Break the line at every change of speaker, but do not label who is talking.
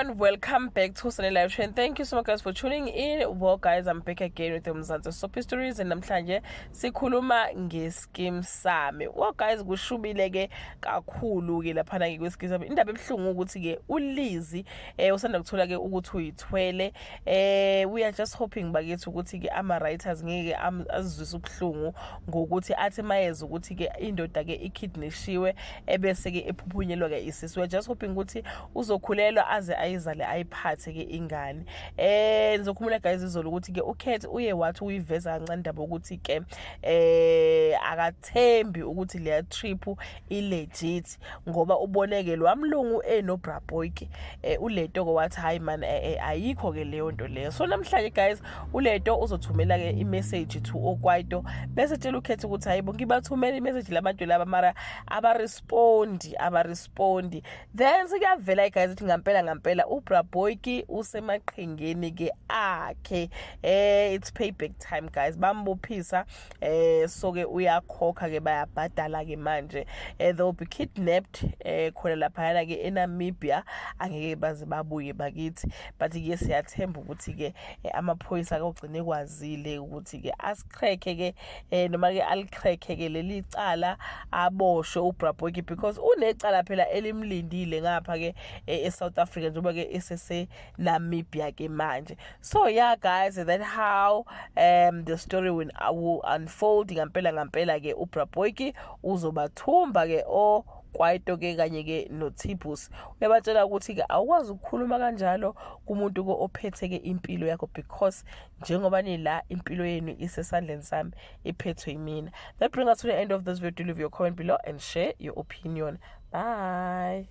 Everyone, welcome back to Sunday Live Show and thank you so much, guys, for tuning in. Well guys, I'm back again with the Mzansi Soapy Stories and namhlanje sikhuluma ngeSkeem Saam. Well guys, kushubile ke kakhulu ke laphana ke kweSkeem Saam. Indaba ebuhlungu ukuthi ke uLizzy usanda kuthola ke ukuthi uyithwele. We are just hoping bakithi ukuthi ke ama writers ngeke azizwise ubuhlungu ngokuthi athi mayeza ukuthi ke indoda ke ikidnashiwe ebese ke ephuphunyelwa ke isisu. We are just hoping ukuthi uzokhulelwa aze ayizale, ayiphathe ke ingane. Nizokhumula guys, izolo ukuthi ke uKat uye wathi uyiveza kancane indaba ukuthi ke akathembi ukuthi leya trip ilegit ngoba uboneke lwamlungu enoBra Boyke. ULeto ke wathi, "Hayi man, ayikho ke leyo nto leyo." So namhlanje guys, uLeto uzothumela ke imessage to oKwaito bese tshela uKat ukuthi, "Hayibo, ngibathumela imessage labantu laba mara abarespondi, abarespondi." Then sekuyavela guys ukuthi ngampela ngampela uBra Boyke usemaqhingeni ke akhe. It's payback time guys, bambophisa, so ke uyakhokha ke, bayabhadala ke manje. They'll be kidnapped khona laphayana ke eNamibia, angeke baze babuye bakithi, but ke siyathemba ukuthi ke amaphoyisa akugcine kwazile ukuthi ke asicrack ke noma ke alicrack ke leli cala, aboshwe uBra Boyke because unecala phela elimlindile ngapha ke eSouth Africa njengoba ke esese Namibia ke manje. So yeah guys, that how the story will unfold. Ngampela ngampela ke uBra Boyke uzobathumba ke o Kwaito ke kanye ke noTibus. Uyabatshela ukuthi ke awukwazi ukukhuluma kanjalo kumuntu ko ophethe ke impilo yakho because njengoba nila, impilo yenu isesandleni sami, iphethwe yimina. That brings us to the end of this video. Leave your comment below and share your opinion. Bye.